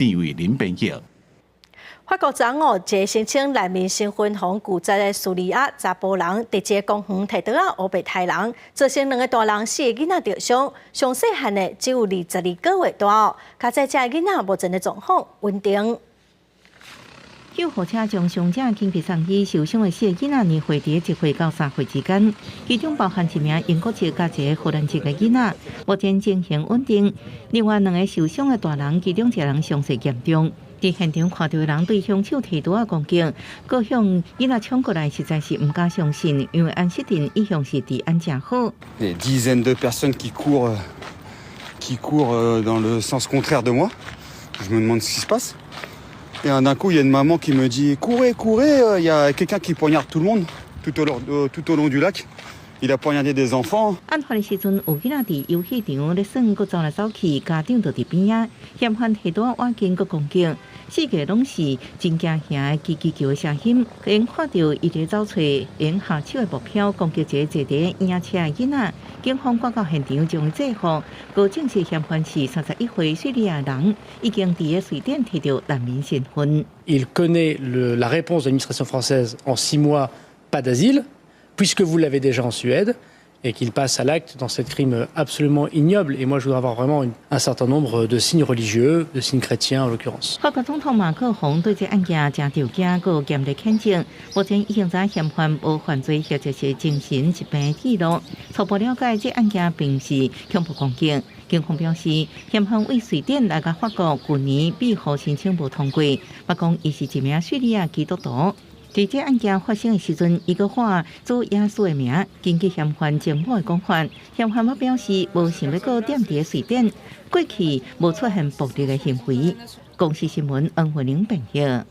變為林編譯。法國昨昏一个申請難民身份予拒絕的敘利亞查埔人，佇一個公園提刀仔烏白刣人，造成兩个大人四个囡仔著傷，上細漢的只有22個月大。較早這个囡仔目前的狀況穩定。救護車將傷者緊急送醫，受傷的四个囡仔年歲佇1歲到3歲之間，其中包含一名英國籍佮一个荷蘭籍的囡仔，目前情形穩定。另外兩个受傷的大人，其中一个人傷勢嚴重。佇現場看著的人對兇手提刀仔攻擊，閣向囡仔衝過來，實在是毋敢相信，因為安息鎮一向是治安誠好。 Des dizaines de personnes qui courent dans le sens contraire de moi. Je me demande ce qui se passe. Et d'un coup, il y a une maman qui me dit: «Courez, courez, il y a quelqu'un qui poignarde tout le monde tout au long du lac. Il a poignardé des enfants.» 案發的時陣，有囡仔佇遊戲場咧耍，閣走來走去，家長就佇邊仔，嫌犯提刀仔倚近閣攻擊，四界攏是真驚嚇的吱吱叫的聲音。𪜶看著伊佇走揣𪜶下手的目標，攻擊一個坐佇嬰車的囡仔。警方趕到現場將伊制服，閣證實嫌犯是31歲敘利亞人，已經佇咧瑞典提著難民身份。 Il connaît la réponse de l'administration française: en 6 mois, pas d'asile, puisque vous l'avez déjà en Suède, et qu'il passe à l'acte dans ce crime absolument ignoble. Et moi, je voudrais avoir vraiment un certain nombre de signes religieux, de signes chrétiens en l'occurrence. 法國總統馬克宏對這案件誠著驚，閣嚴厲譴責。目前已經知嫌犯無犯罪或者是精神疾病記錄。初步了解，這案件並毋是恐怖攻擊。警方表示，嫌犯為瑞典來到法國，舊年庇護申請無通過。不過，伊是一名敘利亞基督徒。佇這案件發生的時陣，伊閣喊主耶穌的名。根據嫌犯前母的講法，嫌犯表示無想欲閣踮佇瑞典，過去無出現暴力的行為。公視新聞，黃慧玲編譯。